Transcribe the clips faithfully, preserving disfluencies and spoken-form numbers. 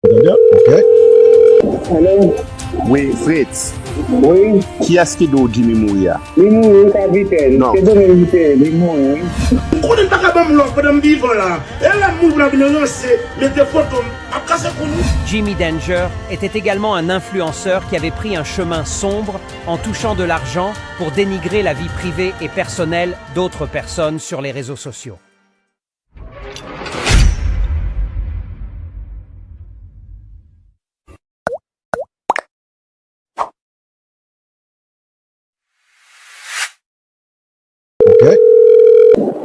Tande? Ok. Alo? Wi, Fritz. Wi. Kiyès ki di w Jimmy mouri a? Li mouri, wi, kapitèn. Non. Se Domeng li te, li mouri, wi. Ou konnen pa ka ban m lòk pandan m vivan la. E lè m mouri pou n ap vin ranse, mete foto m, ap kase kou nou. Jimmy Danger était également un influenceur qui avait pris un chemin sombre en touchant de l'argent pour dénigrer la vie privée et personnelle d'autres personnes sur les réseaux sociaux. Ok.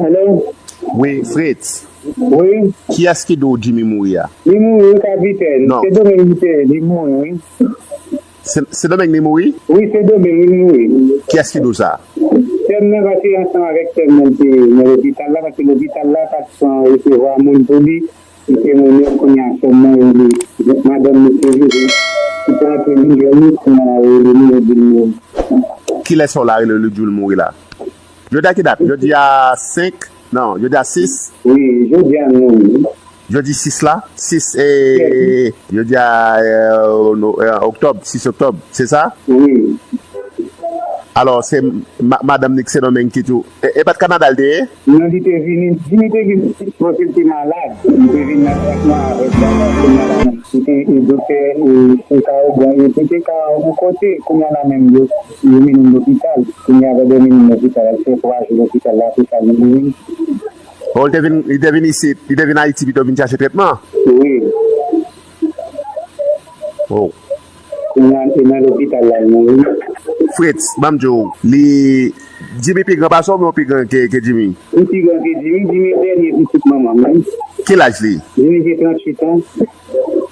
Alo? Wi, Fritz. Wi. Kiyès ki di w Jimmy mouri a? Li mouri, wi, kapitèn. Non. Se Domeng li te, li mouri, wi. Se, se Domeng li mouri? Wi, se Domeng li mouri. Kiyès ki di w sa? Sè m nan, pase ansanm avèk sè m nan te nan lopital la, paske lopital la pa t pran resevwa moun pou li. Li te mouri, kounye a sè m nan rele madanm li te vini. Li te antre li jwenn li, kounye a la rele li, li di l mouri. Kilè sa w la rele li di w l mouri la? Jodi a ki dat? Jodi a senk? Non, jodi a sis? Wi, jodi a nou, wi. Jodi sis la? Sis, e, jodi a, e, no-, e, oktòb, sis oktòb, se sa? Wi. Alò, se ma-, madanm Nick Sendomeng ki tou. E, e pa t Kanada l te ye? Non, li te vini, Jimmy te vin, paske l te malad. Li te vin nan tretman avèk bagay, kounye a la menm. Li te, e, doktè, e, e ka, e, li te ka yon kote, kounye a la menm, yo, yo mennen l lopital. Kounye a, pandan yo mennen l lopital, l fè twa jou lopital la, apre sa, li mouri. Oh, li te vin, li te vin isit, li te vin Ayiti pito vin chache tretman? Wi. Oh. Kounye a, li nan lopital la, li mouri. Fritz, ban m di w, li, Jimmy pi gran pase w oubyen w pi gran ke, ke Jimmy? Li pi gran ke Jimmy, Jimmy dènye pitit manman m, wi. Ki laj li? Jimmy gen tranntuit an.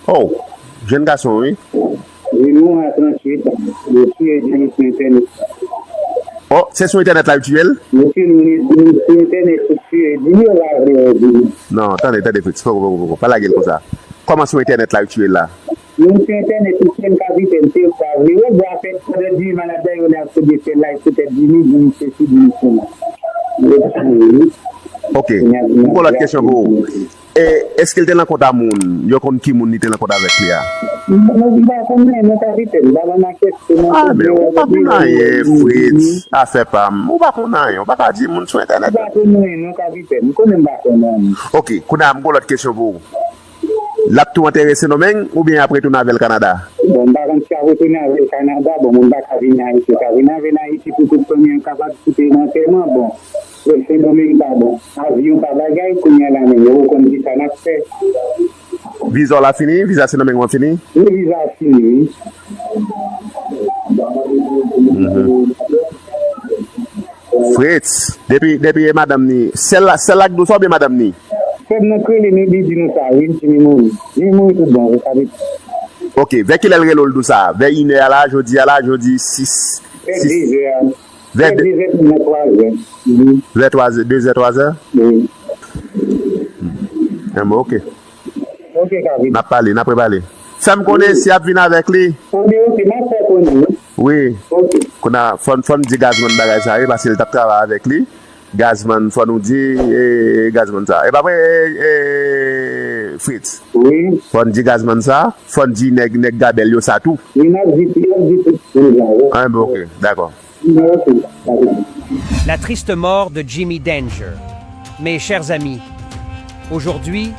Oh, jèn gason, wi. Li mouri a tranntuit an. Yo tiye Jimmy sou entènèt. Oh, se sou entènèt la yo tiye l? Yo tiye l, li, li sou entènèt, yo tiye Jimmy, yo pa vle wè Jimmy. Non, tande, tande, Fritz, poko, poko, poko, pa lage l konsa. Kòman sou entènèt la yo tiye l la? Moun sou entènèt, yo tiye l kapitèn, se pa vre. Yo vle afè pandan Jimmy malad la, yo vle ap sou de fè live sou tèt Jimmy, Jimmy sesi, Jimmy sela. Yo tiye l, wi. Ok, m gon lòt kesyon pou ou. E, èske l te nan kont a moun? Yo konn ki moun li te nan kont avèk li a? M pa konn anyen, non, kapitèn. M pa konn anyen, Fritz. Afè pa m. Ou pa konn anyen. Ou pa ka di moun sou entènèt. M pa konn anyen, non, kapitèn. M konnen m pa konn anyen. Ok, kounye a, m gon lòt kesyon pou ou. L ap tou antere Sendomeng oubyen y ap retounen avè l Kanada? Bon, m pa konn si y ap retounen avè l Kanada. Bon, moun pa ka vin Ayiti. Yo ka vin avè l Ayiti pou tout fanmi an kapab kite nan antèman. Bon, Sendomeng pa bon. Avyon pa bagay, kounye a la menm, yo konn kisa n ap fè. Viza w la fini? Viza Sendomeng ou an fini? Wi, viza a fini, wi. Mhm. Fritz, depi, depi e madanm ni, sèl la, sèl la k di w sa oubyen madanm ni? Sè m nan k rele m, li di nou sa, wi, li di li mouri. Li mouri tout bon, wi, sa vle di. Ok, vè kilè l rele w l di w sa? Vè inè a la, jodi a la, jodi sis. Vè dezè a. Vè de- dezè pou mwen, twa zè. Mhm. Vè twa zè, dezè, twa zè? Wi. Enben, ok. Ok, Kavin. N ap pale, n ap repale. Fè m konnen si y ap vin avèk li. Anben, ok, m ap fè konnen, wi. Wi. Ok. Kounye a, fò n, fò n di Gazman bagay sa, wi, paske l t ap travay avèk li. Gazman, fò nou di, e, Gazman sa. E pa vre, e, e, Fritz? Wi. Fò n di Gazman sa, fò n di nèg, nèg Gabèl yo sa tou. Wi, n ap di, n ap di tout moun sa, wi. Enben, ok, dakò. La triste mort de Jimmy Danger. Mes chers amis, aujourd'hui,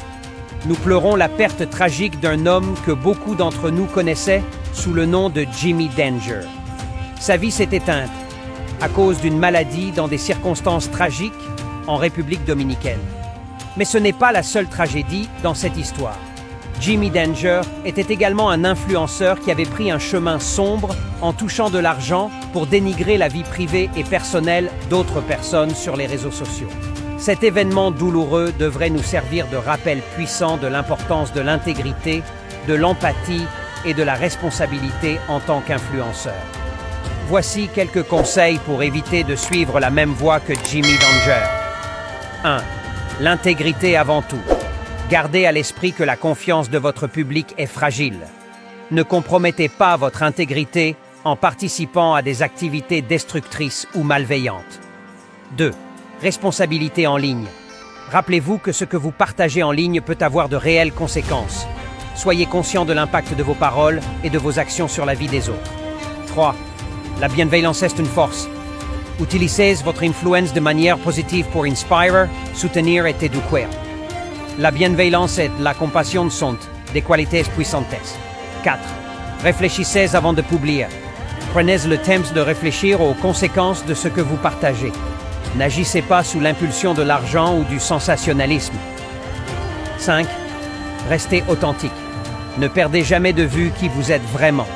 nous pleurons la perte tragique d'un homme que beaucoup d'entre nous connaissaient sous le nom de Jimmy Danger. Sa vie s'est éteinte à cause d'une maladie dans des circonstances tragiques en République dominicaine. Mais ce n'est pas la seule tragédie dans cette histoire. Jimmy Danger était également un influenceur qui avait pris un chemin sombre en touchant de l'argent pour dénigrer la vie privée et personnelle d'autres personnes sur les réseaux sociaux. Cet événement douloureux devrait nous servir de rappel puissant de l'importance de l'intégrité, de l'empathie et de la responsabilité en tant qu'influenceur. Voici quelques conseils pour éviter de suivre la même voie que Jimmy Danger. Un. L'intégrité avant tout. Gardez à l'esprit que la confiance de votre public est fragile. Ne compromettez pas votre intégrité en participant à des activités destructrices ou malveillantes. Deux. Responsabilité en ligne. Rappelez-vous que ce que vous partagez en ligne peut avoir de réelles conséquences. Soyez conscient de l'impact de vos paroles et de vos actions sur la vie des autres. Trois. La bienveillance est une force. Utilisez votre influence de manière positive pour inspirer, soutenir et éduquer. La bienveillance et la compassion sont des qualités puissantes. Quatre. Réfléchissez avant de publier. Prenez le temps de réfléchir aux conséquences de ce que vous partagez. N'agissez pas sous l'impulsion de l'argent ou du sensationnalisme. Cinq. Restez authentique. Ne perdez jamais de vue qui vous êtes vraiment.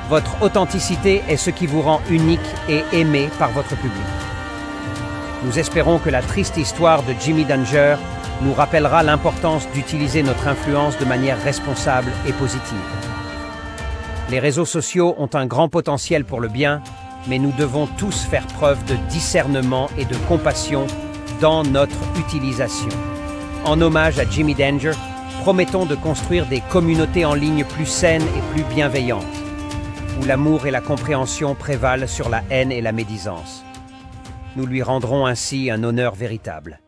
Votre authenticité est ce qui vous rend unique et aimé par votre public. Nous espérons que la triste histoire de Jimmy Danger nous rappellera l'importance d'utiliser notre influence de manière responsable et positive. Les réseaux sociaux ont un grand potentiel pour le bien, mais nous devons tous faire preuve de discernement et de compassion dans notre utilisation. En hommage à Jimmy Danger, promettons de construire des communautés en ligne plus saines et plus bienveillantes, où l'amour et la compréhension prévalent sur la haine et la médisance. Nous lui rendrons ainsi un honneur véritable.